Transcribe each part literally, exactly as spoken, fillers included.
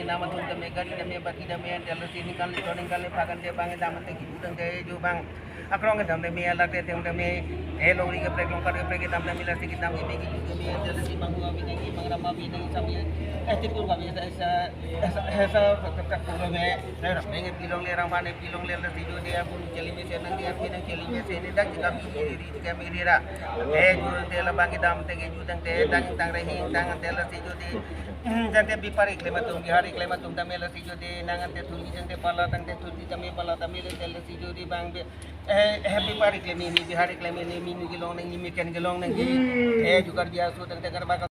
Namatum tame, gari tame, bati tame, ante lasi ningkan le, ningkan le phakan te bang dam ante kipu tangte ju bang akrong kedam tame, alak te tem tame, eh, longri keprek, longkar keprek kedam tame, lasi kedam keme kiju keme, ante lasi bang dua bine ki bang rama bine ki sami, eh, tipur kami esa esa esa esa tak tak pur kame, eh, rang menge pilong le, rang pane pilong le, lasi ju de apun cheli mesen nang di api nang cheli mesen ni dak jika bini diri jika miri ra, eh, ju te labang kedam te ke ju tangte tang tang rehing tang ante lasi ju di Hmm, jante bipar iklem atum, bihar iklem atum tame lasi jodi nang ante thurji jante pala tangte thurji tame pala tame le tel lasi jodi bang be, eh, eh, bipar iklem ini, bihar iklem ini, minu kelong nangji, meken kelong nangji. Eh, jukar biasu tangte karbak.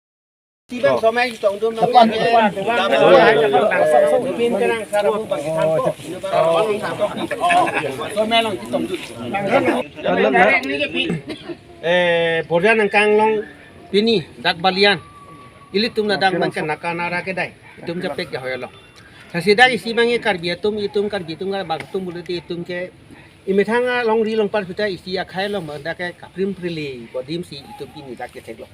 Tibang somai tongdun nang. Min kerang saramu bang. Somai long tongdun. Eh, borjan nangkanglong pini dak balian. Ilitum ladak bang ke naka nara kedai. Itum japek jahoi lo. Lasi dak isi bang ke Karbi atum, itum Karbi atum karbak atum pulote itum ke imethang alongri longpar puta isi akhai long bang dak ke kaprim prili bodim si itum pini dak ke thek lo.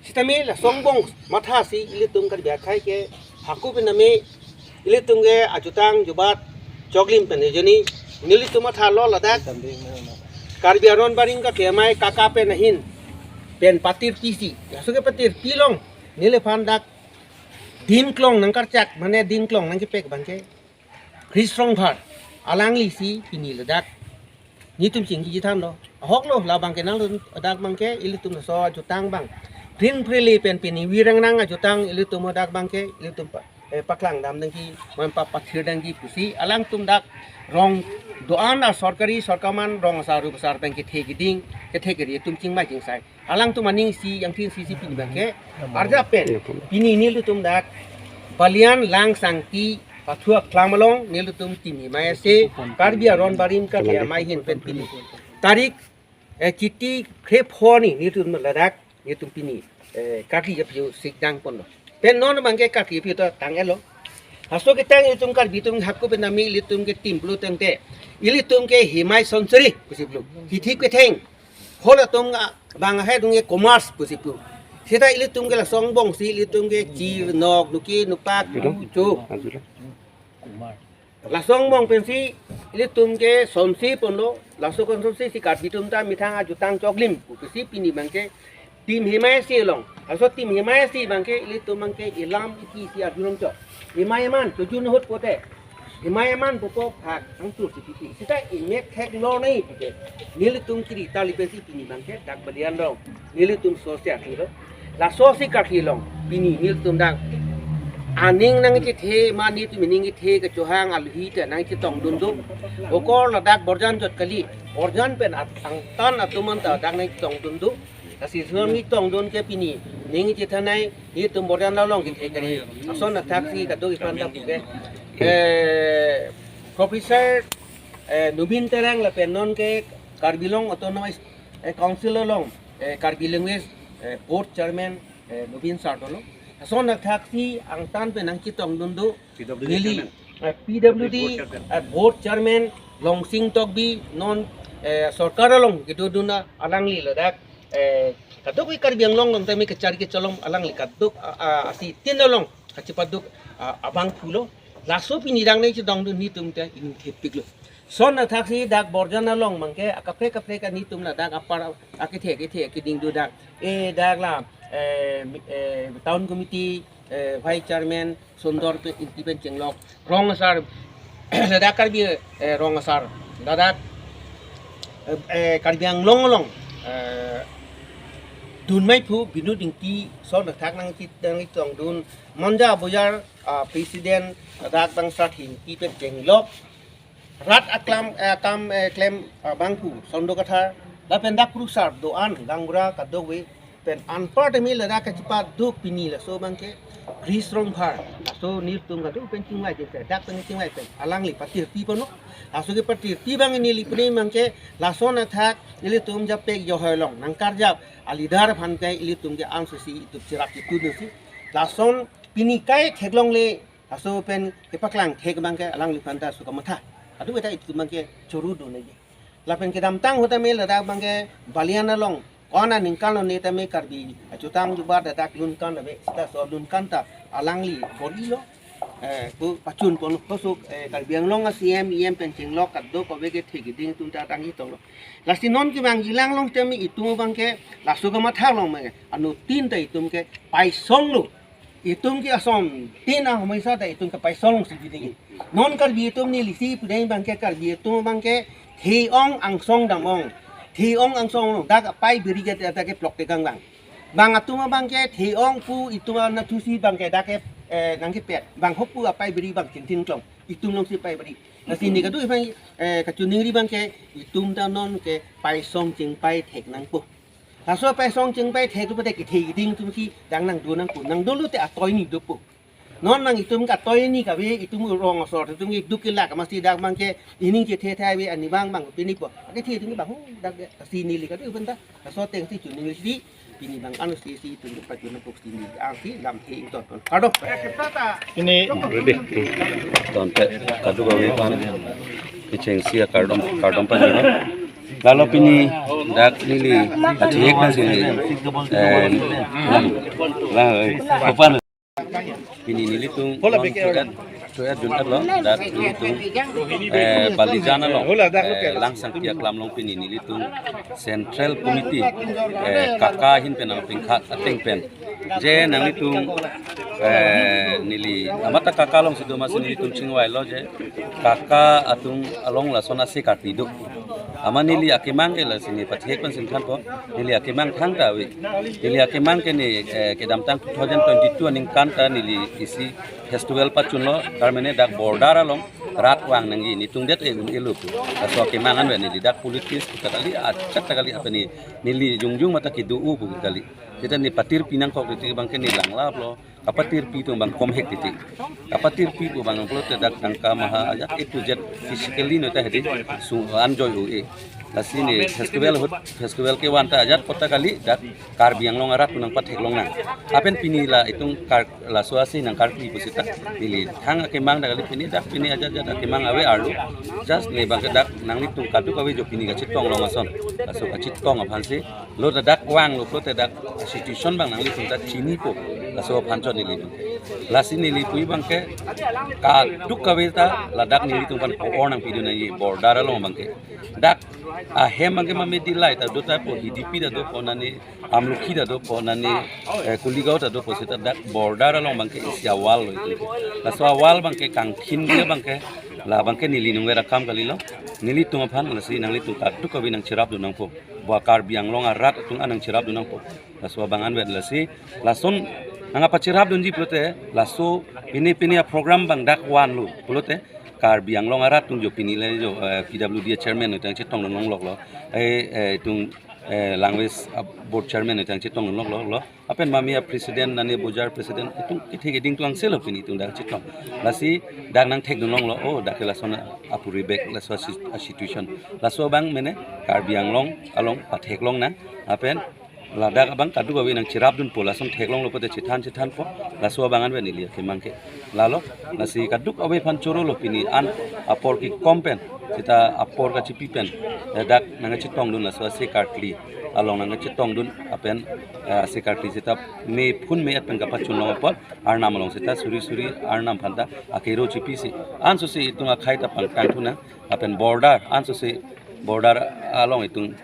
Sitame lason angbong matha si ilitum Karbi akhai ke hako pename ilitum ke ajutang jubat choklim pen joni nelitum matha lo ladak Karbi aron barim kake amei kaka pen ahin pen patir pisi. Laso ke patir pilong neliphan dak dim klong nangkarchak mane dim klong nangkepek bang ke Chris Rongphar alangli si pini ladak netum chingki chethan lo. Ahok lo labang ke nang ladak bang ke ilitum laso ajutang bang prin prili pen pini wirang nang ajutang ilitum ladak bang ke ilitum pa, eh, paklang dam dangki man pa pathir dangki pusi alangtum dak rong do-an a sorkari sorkar man rong asar rup asar bang kethe keding kethe keri atum chingmai chingsai. Alangtum aning si yang thin si si pini bang ke arja pen pini nelitum dak balian lang sangti pathu aklam along nelitum tim himai ase Karbi aron barim kake amei ahin pen pini tarik, eh, chiti kre pho ni nelitum ladak nelitum pini, eh, kaki aphi sikdang ponlo. Pen non bang ke kaki aphi to tang-et lo. Laso ketang ilitum Karbi atum hako pename ilitum ke tim pulo tangte ilitum ke himai sonsri pusi pulo. Hithi ketheng. Hol atum bang hai dung ke commerce pusi pu. Seta ilitum ke lason angbong si ilitum ke chir nok nuki nupak chu. Lason angbong pensi ilitum ke sonsi ponlo, laso konsonsi si Karbi atum ta methang ajutang choklim pusi pini bang ke tim himai si along. Laso tim himai si bang ke ilitum bang ke ilam iti si arjulong chok. Himai man chojun ahut pote. Himai man pupo phak angtur si pipi. Seta imek thek lo nai pike. Nelitum kiri tali pensi pini bang ke dak balian long. Nelitum sosi akhi lo. Laso si kakhi long. Pini nelitum dak aning nangkethe ma netum aning kethe kechohang aluhi te nangchetongdun do. Okor ladak borjan jot kali. Borjan pen at angtan atum anta dak nangchetongdun do. Lasi son nangchetongdun ke pini ning chethanai netum borjan along kethe kari. Lason athak si kadokave aphan dak ke. Eh, Professor, eh, Nobin Terang lapen non ke Karbi Anglong Autonomous, eh, Council along, eh, Karbi Language, eh, Board Chairman, eh, Nobin Sar dolo. Lason athak si angtan pen nangchetongdun do. P W D neli, chairman. Eh, P W D, Board chairman. Eh, Board Chairman Longsing Tokbi non, eh, sorkar along kedodun alangli ladak, eh, kadokave Karbi Anglong along tame kachari kacholom alangli kadok, ah, ah, asi tin along kachepaduk, ah, abang pulo. Laso pini dak nangchetongdun netum te ingthepik lo. Son athak si dak borjan along bang ke akaprek kaprek netum ladak apar akethe kethe keding do dak. Eh, dak la, eh, eh, town committee, eh, vice chairman Sundor pen inti pen chenglok rong asar ladak Karbi, eh, rong asar ladak, eh, eh, Karbi Anglong along, eh, dunmai phu Binod Ingti son athak nangchetongdun Manja Bojar, ah, president ladak bang sar inti pen chenglok rat aklam, eh, akam, eh, klem, eh, bangphu Sondo Kathar lapen dak kurusar do-an gaonbura kadokave pen anpar tame ladak kachepaduk pini laso bang ke Chris Rongphar. Laso netum kadokave pen chingvai jengte dak pen chingvai pen alangli patir pi ponlo. Laso kepatir pi bang neli pini bang ke lason athak nelitum japek jahoi along nangkarjap a leader aphan ke ilitum ke ansi si itum cherap itum si. Lason pini kai theklongle laso pen kepaklang thek bang ke alangliphan ta sukamatha. Kadokave ta itum bang ke choro do nangji. Lapen kedamtang ahut tame ladak bang ke balian along ko-an aningkan lo ne tame Karbi ajutang jubat ladak lunkan labe seta so lunkan ta alangli bor-ilo. eh, ko pachun pon, ko sok, eh, Karbi Anglong a C M, E M pen chenglok kadokave kethe keding atum ta tangji tonglo. Lasi non kevangji lang along temi itum abangke laso kamatha long menge. Anuttin ta itum ke paisong lo. Itum ke ason tin a homoi sa ta itum ke paisong si biding. Non Karbi atum neli si pudeng abangke Karbi atum abangke the-ong angsong dam-ong. The-ong angsong ong dak apai biri ke ta ke plok tekang bang. Bang atum abangke the-ong pu itum anathu si abangke dak ke, eh, nangkepet. Bang hop pu apai biri bang chintin klong. Itum along si pai biri. Lasi ne kadu abang, eh, kachiningri abangke itum ta non ke paisong chingpai thek nangpo. Laso paisong chingpai thek tu pada kethe keding atum si dang nangdo nangpo. Nangdolo te atoi ni dopo. Non nang itum ke atoi ni kave itum rong asor itum ke duk kelak masi dak abangke ining chethe thai ave ani bang bang pini po. Ake the itum bang hu dak ke si neli kadu abang ta. Laso ateng si chiningri si pini bang anu si si itum ke pachun nangpo si neli ang si lamthe ington. Kardom. Pini ready. Tonte kadokave aphan kechengsi akardom, kardom pajirlo. Lalo pini dak neli athihek nang si, eh, lang, lang, eh, opan. Pini nelitum hola non beke choyat, choyat jun-etlo, dak nelitum, eh, Balijan along, hola, dak eh, local. Langsangpi aklam along pini nelitum Central Committee, eh, Kaka ahin pen nangpingkhat ateng pen. Je nanglitum, eh, neli amat ta Kaka along si do masi nelitum chingvailo je Kaka atum along lason ase karkli do. Amat neli akemang ke lasi ne pathek pen sinthanpo, neli akemang thangta ave. Neli akemang ke ne, eh, kedamtang two thousand twenty-two aningkan ta neli isi festival pachunlo, karmene dak border along rat vang nangji, netum det e un-elo pu. Laso akemang anvet neli dak politics pu ta kali, ajat ta kali, apeni neli jongjong mata kedo-o pu kali. Seta ne patirpi nangkok titi abangke ne langlaplo. Kapatirpi atum bang komhek titi. Kapatirpi pu bang pulote dak tangka maha ajat A to Z physically no ta hedi su anjoy o e. Lasi ne festival ahut, festival kevan ta ajat kota kali dak Karbi Anglong arat atum nangpatheklong nang. Lapen pini la itum kar laso ase nangkarkli pusita. Neli thang akemang dak kali pini dak pini ajat ajat akemang ave arlo. Just ne abangke dak nanglitum kadokave jo pini kachetong long ason. Laso kachetong aphan si lo ta dak vanglo pulote dak situation bang nanglitum ta chinipo. Laso aphan chot neli abang. Lasi neli pu abangke kadokave ta ladak nelitum aphan ko-or nangpidun nangji border along abangke. Dak ahem abangke mame dilai ta do ta po Hidipi ta do po nani Amlokhi ta do po nani, eh, Kuligaon ta do po seta dak border along abangke isi awal lo itum. Laso awal abangke kangthin ke abangke la abangke neli nungver akam kalilo. Nelitum aphan lasi nanglitum kadokave nangcherapdun nangpo. Bo Karbi Anglong arat atum an nangcherapdun nangpo. Laso abang anvet lasi lason nangpacherapdunji pulote laso pini pini aprogram bang dak vanlo pulote Karbi Anglong arat atum jo pini le jo, eh, P W D chairman nutang chetongdun longloklo. Eh, eh, itum, eh, language, ah, board chairman nutang chetongdun longloklo. Lapen mami a president nani bojar president itum kethe keding atum angselo pini itum dak chetong. Lasi dak nangthekdun longlo, oh, dak ke lason apuri bek laso si-, a situation. Laso abang mene Karbi Anglong along patheklong nang. Lapen ladak abang kadokave nangcherapdunpo lason theklonglo pulote chethan chethanpo. Laso abang anvet neli akemang ke. Lalo lasi kadokave aphan chorolo pini an apor kekom pen seta apor kachipi pen, eh, dak nangchetongdun laso ase karkli along nangchetongdun lapen, eh, ase karkli seta me phun me-et pen kapachun long apot Arnam along seta suri suri Arnam aphanta akero chipisi. Ansose itum akhei ta pangtang thu nang lapen border ansose border along itum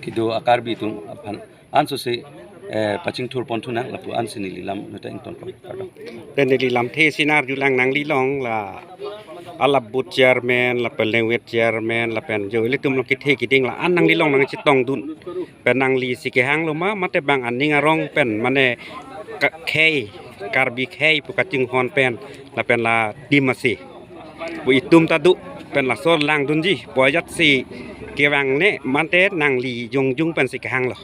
kedo a Karbi atum aphan ansose, eh, pachingthur pon thu nang lapu ansi neli lam neta ington pon. Kardom. Te neli lamthe si nang arjulang nanglilong la ala board chairman lapen language chairman lapen jo ilitum along kethe keding la an nanglilong nangchetongdun. Pen nangli si kehanglo ma mate bang aning arong pen mane ka-, khei Karbi khei pu kachinghon pen lapen la tim ase. Bo itum ta do pen laso langdunji bo ajat si kevangne mate nangli jongjong pen si kehanglo.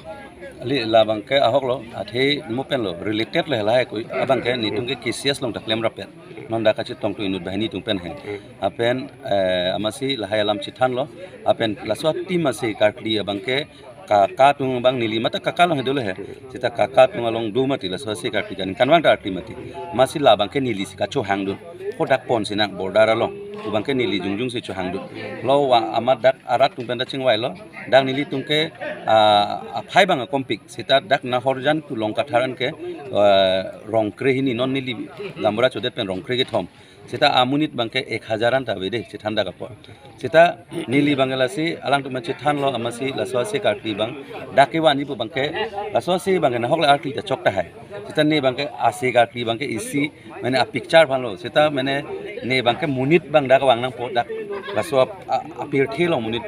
Ali labangke ahoklo, athe mo penlo, related le lahai koi, abangke netum ke K C S along ta klemrap pen. Non dak kachetong tu inut banghini atum pen he. Lapen, eh, amatsi lahai alam chethanlo, lapen laso atim ase karkli abangke Kaka atum abang neli mate kaka along he dolo he. Seta kaka atum along do mati laso ase karkli kaningkanvang ta arti mati. Amatsi labang ke nelisi kachohangdun. Kodak ponsi nang border along. Pu abang ke neli jongjongsi chohangdun. Lo wa amat dak arat atum pen ta chingvailo. Dak nelitum ke, ah, aphai abang kompik. Seta dak Nahorjan to Longkathar an ke, ah, rong kre hini, non neli gaonbura chodet pen rong kre kethom. Seta amonit abang ke ek hajar an ta ave de, chethan dak apot. Seta neli abang ke lasi alangtum pen chethanlo, amatsi laso ase karkli abang dak kevan-i pu abang ke, laso ase abang ke nahok le arkli ta chok tahai. Seta ne abang ke ase karkli abang ke isi, mane a picture aphanlo. Seta mane ne abang ke monit abang dak vang nangpo, dak laso ap-, a-, apirthe along monit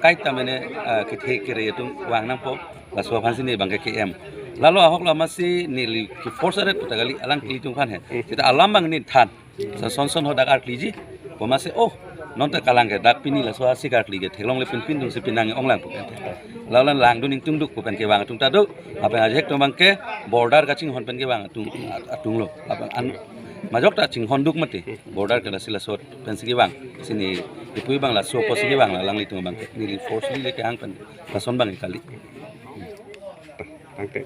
kaita mane, ah, kethe kere atum vang nangpo, laso aphansi ne abang ke ke-em. Lalo ahok lo amatsi neli ke-force aret pu ta kali, alang kali atum aphan he. Seta alam abang ne than. Sa son son ho dak arkliji. Pu amatsi, oh, non ta kalang ke dak pini laso ase karkli ke theklongle pinpin atumsi pinang onglang pu pen. Lalo langdun ingtungduk pu pen kevang atum ta do. Lapen ajahak atum abang ke border kachinghon pen kevang atum, atumlo. Lapen an majok ta chinghonduk mati. Border ke lasi laso pensi kevang. Sini ipu abang laso apotsi kevang, la alanglitum abang ke neli forcefully le kehang pen. Lason abang kali. Tangte.